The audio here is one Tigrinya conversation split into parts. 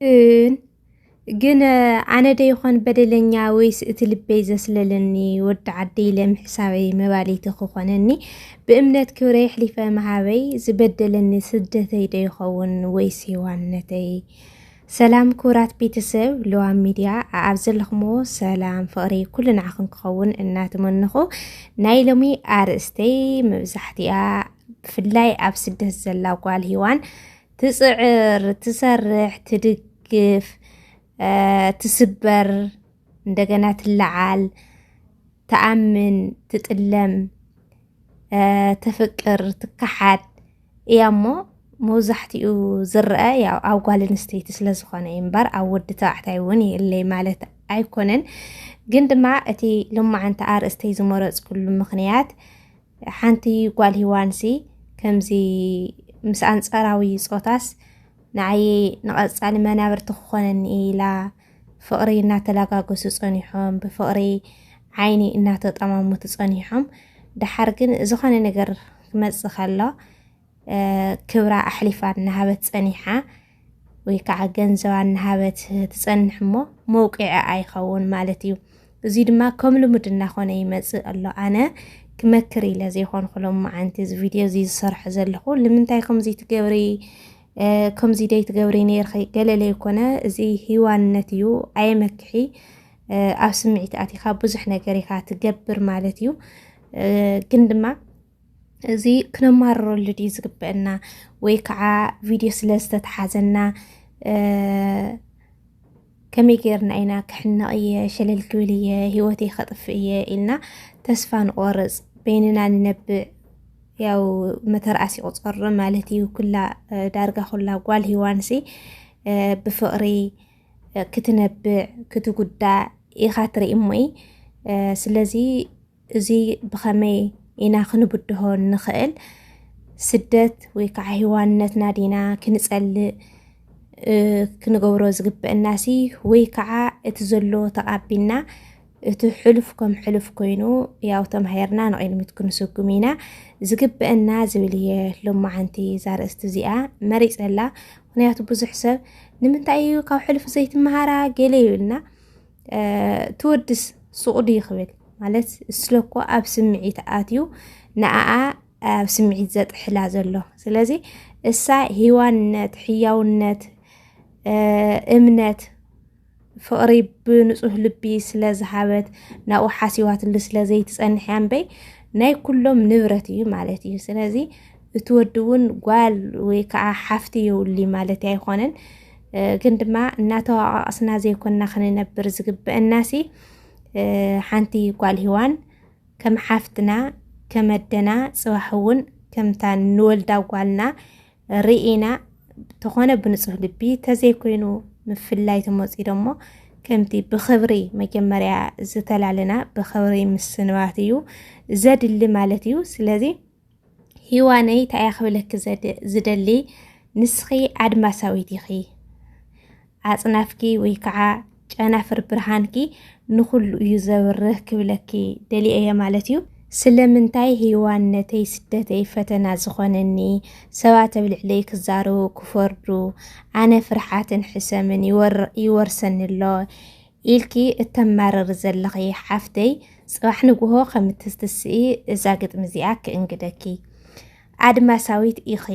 ግን ግን ኣነ ዶ ይኾን በደለኛ ወይስ እቲ ልበይ ዘስለለኒ ወዲ ዓደይ ኢለ ምሕሳበይ መባልይቲ ክኾነኒ? ብእምነት ክብረይ ኣሕሊፈ ምሃበይ ዝበደለኒ ስደተይ ዶ ይኸውን ወይስ ሄዋንነተይ? ሰላም ክቡራት ቤተሰብ ልዋም ሚድያ፣ ኣብ ዘለኹሞ ሰላም ፍቕሪ ኩሉ ንዓኹም ክኸውን እናተመነኹ፣ ናይ ሎሚ ኣርእስተይ መብዛሕቲኣ ብፍላይ ኣብ ስደት ዘላ ጓል ሄዋን ትጽዕር፣ ትሰርሕ፣ ትድግፍ፣ ትስበር፣ እንደገና ትለዓል፣ ትኣምን፣ ትጥለም፣ ተፍቅር፣ ትከሓድ እያ እሞ መብዛሕትኡ ዝረአ ያው ኣብ ጓል ኣንስተይቲ ስለ ዝኾነ እዩ እምበር ኣብ ወዲ ተባዕታይ እውን የለይ ማለት ኣይኮነን። ግን ድማ እቲ ሎማዓንቲ ኣርእስተይ ዝመረፅኩሉ ምኽንያት ሓንቲ ጓል ሂዋንሲ ከምዚ ምስ ኣንጻራዊ ጾታስ ንዓይ ንቐጻሊ መናብርቲ ክኾነኒ ኢላ ፍቕሪ እናተላጋገሱ ጸኒሖም፣ ብፍቕሪ ዓይኒ እናተጠማመቱ ጸኒሖም። ደሓር ግን ዝኾነ ነገር ክመጽእ ከሎ፣ እ፣ ክብራ ኣሕሊፋ እናሃበት ጸኒሓ፣ ወይ ከዓ ገንዘባ እናሃበት ትጸንሕ እሞ መውቅዒ ኣይኸውን ማለት እዩ። እዚ ድማ ከም ልሙድ እናኾነ ይመጽእ ኣሎ። ኣነ ክመክር ኢለ ዘይኮንኩ ሎማዓንቲ እዚ ቪድዮ እዚ ዝሰርሖ ዘለኹ። ንምንታይ ከምዚ ትገብሪ፣ እ፣ ከምዚ ደይ ትገብሪ ነይርኺ ገለ ለይኮነ፣ እዚ ሂዋንነት እዩ፣ ኣየመክሒ። እ፣ ኣብ ስምዒት ኣቲኻ ብዙሕ ነገር ኢኻ ትገብር ማለት እዩ። እ፣ ግን ድማ እዚ ክነማርረሉ ድዩ ዝግበአና? ወይ ከዓ ቪድዮ ስለ ዝተተሓዘና፣ እ፣ ከመይ ጌርና ኢና ክሕነቕ እየ፣ ሸለል ክብል እየ፣ ህይወተይ ከጥፍእ እየ ኢልና ተስፋ ንቆርጽ፣ በይንና ንነብዕ፣ ያው መተርኣስ ይቑጸር ማለት እዩ። ኩላ፣ እ፣ ዳርጋ ኩላ ጓል ሂዋንሲ፣ እ፣ ብፍቕሪ፣ እ፣ ክትነብዕ፣ ክትጉዳእ ኢኻ ትርኢ እሞ እዩ። እ፣ ስለዚ እዚ ብኸመይ ኢና ክንብድሆ ንኽእል? ስደት ወይ ከዓ ሂዋንነትና ዲና ክንጸልእ፣ እ፣ ክንገብሮ ዝግበአናሲ? ወይ ከዓ እቲ ዘሎ ተቓቢልና እቲ ሕሉፍ ከም ሕሉፍ ኮይኑ ያው ተማሂርና ንቕድሚት ክንስጉም ኢና ዝግበአና ዝብል እየ ሎማዓንቲ እዛ ኣርእስቲ እዚኣ መሪጸላ። ምኽንያቱ ብዙሕ ሰብ ንምንታይ እዩ ካብ ሕሉፍ ዘይትመሃራ ገለ ይብልና። እ፣ ትወድስ ሱቕ ድዩ ክብል ማለት ስለኮ ኣብ ስምዒት ኣትዩ ንኣኣ ኣብ ስምዒት ዘጥሕላ ዘሎ። ስለዚ እሳ ሂዋንነት፣ ሕያውነት፣ እ፣ እምነት፣ ፍቕሪ ብንጹህ ልቢ ስለ ዝሃበት ናብኡ ሓሲባትሉ ስለ ዘይትጸንሕ እያ እምበይ ናይ ኩሎም ንብረት እዩ ማለት እዩ። ስለዚ እቲ ወዲ እውን ጓል ወይ ከዓ ሓፍቲ የውሊ ማለት ኣይኮነን። እ፣ ግን ድማ እናተዋቃቀስና ዘይኮንና ክንነብር ዝግበአናሲ፣ እ፣ ሓንቲ ጓል ሂዋን ከም ሓፍትና፣ ከም ኣደና፣ ጽባሕ እውን ከምታ ንወልዳ ጓልና ርኢና፣ ተኾነ ብንጹህ ልቢ፣ ተዘይኮይኑ ምፍላይ ተመጺኡ ደሞ ከምቲ ብኽብሪ መጀመርያ ዝተላለና ብኽብሪ ምስንባት እዩ ዘድሊ ማለት እዩ። ስለዚ ሂዋነይ፣ እንታይ እያ ክብለኪ ዘድ-፣ ዝደሊ፣ ንስኺ ኣድማሳዊት ኢኺ። ኣጽናፍኪ ወይ ከዓ ጨናፍር ብርሃንኪ ንኹሉ እዩ ዘብርህ ክብለኪ ደልየ እየ ማለት እዩ። ስለምንታይ ሂዋንነተይ ስደተይ ፈተና ዝኾነኒ፣ ሰባት ኣብ ልዕለይ ክዛረቡ ክፈርዱ፣ ኣነ ፍርሓትን ሕሰምን ይወር-፣ ይወርሰኒ ኣሎ ኢልኪ እተማርሪ ዘለኺ ሓፍተይ፣ ጽባሕ ንግሆ ከም እትትስኢ እዛ ግጥሚ እዚኣ ክእንግደኪ። ኣድማሳዊት ኢኺ።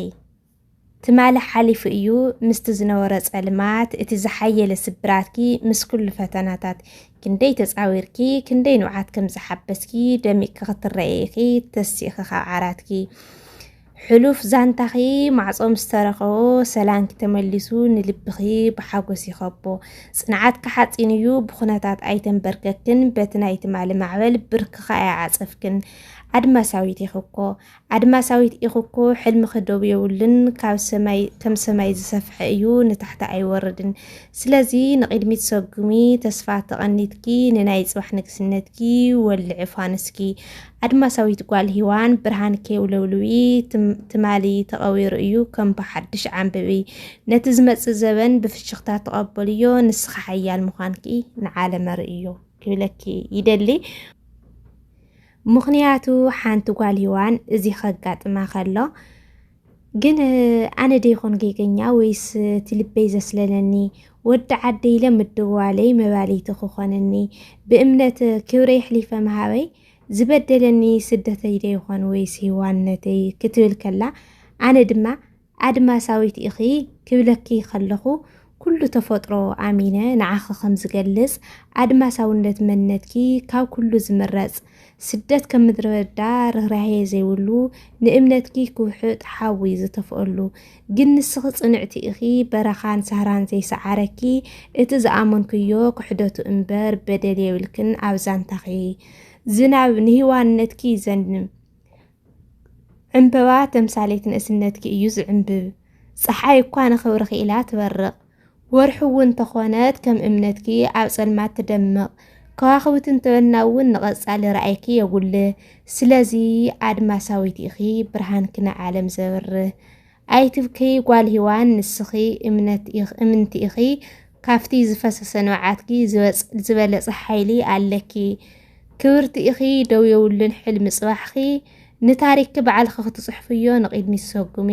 ትማሊ ሓሊፉ እዩ፣ ምስቲ ዝነበሮ ጸልማት፣ እቲ ዝሓየለ ስብራትኪ፣ ምስ ኩሉ ፈተናታት፣ ክንደይ ተጻዊርኪ፣ ክንደይ ንብዓት ከም ዝሓበስኪ ደሚቕኪ ክትረኣዪ ኢኺ ተሲእኺ ካብ ዓራትኪ። ሕሉፍ ዛንታኺ ማዕጾ ምስ ተረኸቦ፣ ሰላምኪ ተመሊሱ ንልብኺ ብሓጎስ ይኸቦ። ጽንዓትኪ ሓጺን እዩ፣ ብኹነታት ኣይተንበርከክን፣ በቲ ናይ ትማሊ ማዕበል ብርክኺ ኣይዓጸፍክን። ኣድማሳዊት ኢኺ እኮ። ኣድማሳዊት ኢኺ እኮ፣ ሕልምኺ ዶብ የብሉን፣ ካብ ሰማይ፣ ከም ሰማይ ዝሰፍሐ እዩ፣ ንታሕቲ ኣይወርድን። ስለዚ ንቕድሚት ሰጉሚ፣ ተስፋ ተቐኒትኪ፣ ንናይ ጽባሕ ንግስነትኪ ወልዒ ፋኑስኪ። ኣድማሳዊት ጓል ሂዋን፣ ብርሃን ከየውለውልዊ፣ ትም-፣ ትማሊ ተቐቢሩ እዩ፣ ከም ብሓድሽ ዓንብቢ። ነቲ ዝመጽእ ዘበን ብፍሽኽታ ተቐበልዮ፣ ንስኺ ሓያል ምዃንኪ ንዓለም ኣርእዮ ክብለኪ ይደሊ። ምኽንያቱ ሓንቲ ጓል ሂዋን እዚ ከጋጥማ ከሎ ግን ኣነ ደይኾን ጌገኛ ወይስ እቲ ልበይ ዘስለለኒ? ወዲ ዓደይ ኢለ ምድዋለይ መባልይቲ ክኾነኒ? ብእምነት ክብረይ ኣሕሊፈ ምሃበይ ዝበደለኒ ስደተይ ደይኾን ወይስ ሂዋንነተይ? ክትብል ከላ ኣነ ድማ ኣድማሳዊት ኢኺ ክብለኪ ከለኹ ኩሉ ተፈጥሮ ኣሚነ ንዓኺ ከም ዝገልጽ ኣድማሳውነት መንነትኪ ካብ ኩሉ ዝምረጽ ስደት ከም ምድረ በዳ ርህራሄ ዘይብሉ ንእምነትኪ ክውሕጥ ሓዊ ዝተፍአሉ ግን ንስኺ ጽንዕቲ ኢኺ በረኻን ሳህራን ዘይሰዓረኪ እቲ ዝኣመንክዮ ክሕደቱ እምበር በደል የብልክን ኣብ ዛንታኺ ዝናብ ንሂዋንነትኪ ይዘንም ዕምበባ ተምሳሌት ንእስነትኪ እዩ ዝዕምብብ። ጸሓይ እኳ ንኽብርኺ ኢላ ትበርቕ። ወርሒ እውን ተኾነት ከም እምነትኪ ኣብ ጸልማት ትደምቕ። ከዋኽብቲ እንተበና እውን ንቐጻሊ ራእይኪ የጉልህ። ስለዚ ኣድማሳዊት ኢኺ ብርሃንኪ ንዓለም ዘብርህ። ኣይትብክይ ጓል ሂዋን ንስኺ እምነት ኢኽ- እምንቲ ኢኺ ካብቲ ዝፈሰሰ ንብዓትኪ ዝበጽ- ዝበለጸ ሓይሊ ኣለኪ። ክብርቲ ኢኺ ደው የብሉን ሕልሚ ጽባሕኺ ንታሪክኪ ባዕልኺ ክትጽሕፍዮ ንቕድሚት ሰጉሚ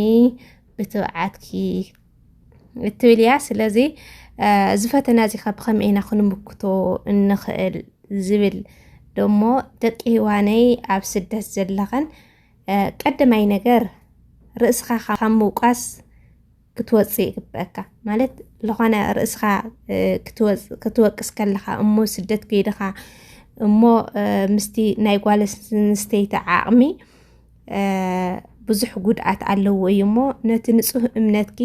ብትብዓትኪ እትብል እያ። ስለዚ እዚ ፈተና እዚ ካብ ብኸመይ ኢና ክንምክቶ እንኽእል ዝብል ደሞ ደቂ ህዋነይ ኣብ ስደት ዘለኸን ቀደማይ ነገር ርእስኻ ካብ ምውቃስ ክትወፅእ ይግበአካ። ማለት ዝኾነ ርእስኻ ክትወቅስ ከለኻ እሞ ስደት ከይድኻ እሞ ምስቲ ናይ ጓል ኣንስተይቲ ዓቕሚ ብዙሕ ጉድኣት ኣለዎ እዩ እሞ ነቲ ንፁህ እምነትኪ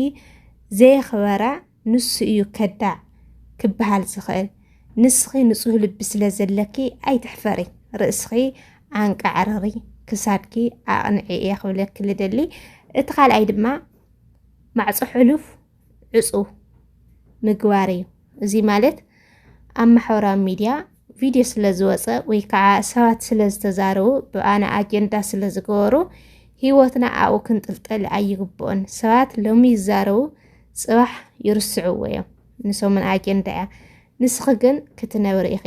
ዘየኽበረ ንሱ እዩ ከዳዕ ክበሃል ዝኽእል። ንስኺ ንፁህ ልቢ ስለ ዘለኪ ኣይትሕፈሪ። ርእስኺ ኣንቃዕርሪ፣ ክሳድኪ ኣቕንዒ እየ ክብለኪ ልደሊ። እቲ ካልኣይ ድማ ማዕፆ ሕሉፍ ዕፁ ምግባር እዩ። እዚ ማለት ኣብ ማሕበራዊ ሚድያ ቪድዮ ስለ ዝወፀ ወይ ከዓ ሰባት ስለ ዝተዛረቡ ብኣና ኣጀንዳ ስለ ዝገበሩ ህይወትና ኣብኡ ክንጥልጠል ኣይግብኦን። ሰባት ሎሚ ይዛረቡ ፅባሕ ይርስዕዎ እዮም። ንሶምን ኣጀንዳ እያ። ንስኺ ግን ክትነብሪ ኢኺ።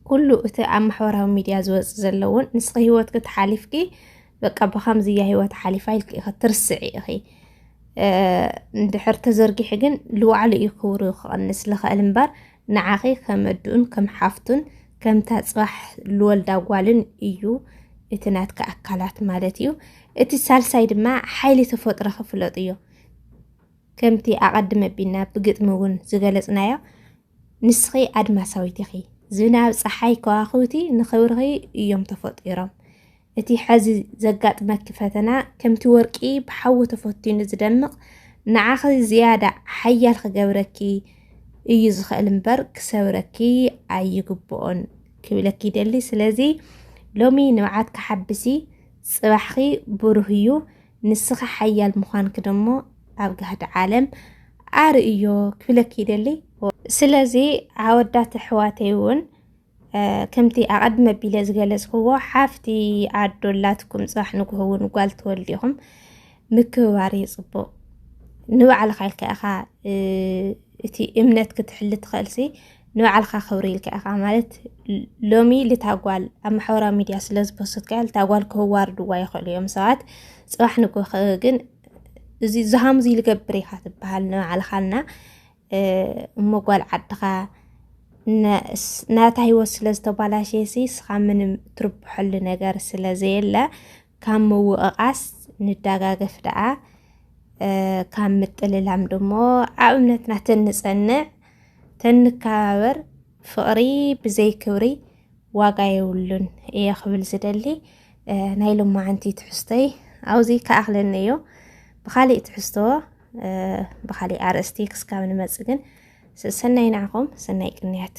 ኩሉ እቲ ኣብ ማሕበራዊ ሚድያ ዝወፅ ዘለውን ንስኺ ህይወትኪ ተሓሊፍኪ በቃ ብከምዚ እያ ህይወት ሓሊፋ ኢልኪ ኢኺ ትርስዒ ኢኺ። እንድሕር ተዘርጊሑ ግን ልዋዕሉ እዩ ክብሩ ክቐንስ ልኽእል እምበር ንዓኺ ከም ኣድኡን ከም ሓፍቱን ከምታ ፅባሕ ልወልዳ ጓልን እዩ እቲ ናትካ ኣካላት ማለት እዩ። እቲ ሳልሳይ ድማ ሓይሊ ተፈጥሮ ክፍለጥ እዮ። ከምቲ ኣቐድመ ቢና ብግጥሚ እውን ዝገለጽናዮ ንስኺ ኣድማሳዊት ኢኺ። ዝናብ፣ ጸሓይ፣ ከዋኽብቲ ንኽብርኺ እዮም ተፈጢሮም። እቲ ሐዚ ዘጋጥመኪ ፈተና ከምቲ ወርቂ ብሓዊ ተፈቲኑ ዝደምቕ ንዓኺ ዝያዳ ሓያል ክገብረኪ እዩ ዝኽእል እምበር ክሰብረኪ ኣይግብኦን ክብለኪ ይደሊ። ስለዚ ሎሚ ንብዓትኪ ሓብሲ፣ ጽባሕኺ ብሩህ እዩ። ንስኺ ሓያል ምዃንኪ ደሞ ኣብ ጋህዲ ዓለም ኣርእዮ ክብለኪ ይደሊ። ስለዚ ኣወዳት ኣሕዋተይ እውን ከምቲ ኣቐድመ ኣቢለ ዝገለጽክዎ ሓፍቲ ኣዶ ኣላትኩም ጽባሕ ንግሆ እውን ጓል ትወልዲ ኢኹም። ምክብባር እዩ ጽቡቕ። ንባዕልኻ ኢልካ ኢኻ እቲ እምነት ክትሕሊ ትኽእልሲ ንባዕልካ ክብሪ ኢልካ ኢኻ ማለት ሎሚ ልታ ጓል ኣብ ማሕበራዊ ሚድያ ስለ ዝፖስትካያ ልታ ጓል ክህዋርድዋ ይኽእሉ እዮም ሰባት። ጽባሕ ንግሆ ግን እዚ ዝሃምዚ ልገብር ኢኻ ትበሃል ንባዕልኻና እሞ ጓል ዓድኻ ናታ ህይወት ስለ ዝተባላሸየሲ ስኻ ምንም ትርብሐሉ ነገር ስለ ዘየለ ካብ ምውቕቓስ ንዳጋገፍ ደኣ ካብ ምጥልላም ደሞ ኣብ እምነትና ተንጸንዕ ተንከባበር ፍቕሪ ብዘይ ክብሪ ዋጋ የብሉን እየ ክብል ዝደሊ። ናይ ሎማዓንቲ ትሕዝቶይ ኣብዚ ከኣኽለኒ እዩ። ብኻሊእ ትሕዝቶ ብኻሊእ ኣርእስቲ ክስካብ ንመጽእ ግን ሰናይ ንዓኹም ሰናይ ቅንያት።